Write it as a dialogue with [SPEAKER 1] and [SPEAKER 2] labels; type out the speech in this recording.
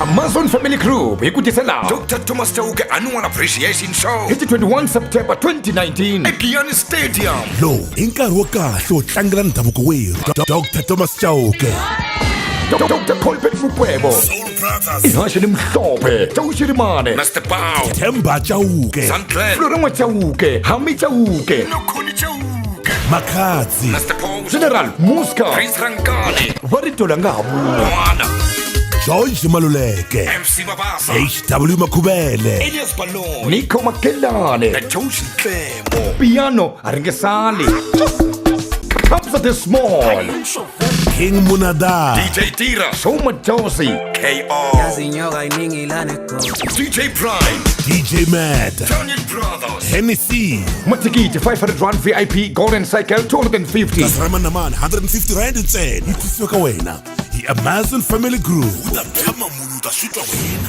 [SPEAKER 1] Amazon Family Group hi ku tisela
[SPEAKER 2] Dr. Thomas Chauke Annual Appreciation Show
[SPEAKER 1] hi ti 21 September 2019
[SPEAKER 2] eGiyani Stadium.
[SPEAKER 3] Lowu i nkarhi wa kahle wo tlangela ndhavuko werhu. Dr Thomas Chauke.
[SPEAKER 1] Dr Colbert Mukwevho.
[SPEAKER 3] Soul Brothers.
[SPEAKER 1] Ihashi ni Mhlophe, Tau Shirimane,
[SPEAKER 2] Mr. Pow,
[SPEAKER 3] Themba Chauke.
[SPEAKER 2] Santlen,
[SPEAKER 1] Florengwa Chauke, Hami Chauke,
[SPEAKER 2] Nokhoni Chauke,
[SPEAKER 3] Makhadzi.
[SPEAKER 2] Mr. Paul,
[SPEAKER 1] General Muska,
[SPEAKER 2] Prince Rangani,
[SPEAKER 1] va ri tola nga ha vula.
[SPEAKER 2] Mwana,
[SPEAKER 3] George Maluleke.
[SPEAKER 2] MC Mabasa,
[SPEAKER 3] HW Makhubele.
[SPEAKER 2] Elias Baloyi,
[SPEAKER 1] Nico Makelane,
[SPEAKER 2] na Josh Ntlemo.
[SPEAKER 1] Piano a ri nge sali. Kabza De Small,
[SPEAKER 3] King Munada.
[SPEAKER 2] DJ Tira,
[SPEAKER 1] Shoma Josi,
[SPEAKER 2] KO,
[SPEAKER 4] Yazinyoka iningi lana
[SPEAKER 2] DJ Prime,
[SPEAKER 3] DJ Mad.
[SPEAKER 2] Daniel Brothers,
[SPEAKER 3] Hennessy.
[SPEAKER 1] Mathikithi 500 rand VIP, Golden Cycle 250.
[SPEAKER 3] Kasi ra mani na mani 150 rand ntsena. Yi tisiwa ka wena hi Amazon Family Group. U ta tshama munhu u ta swi twa wena.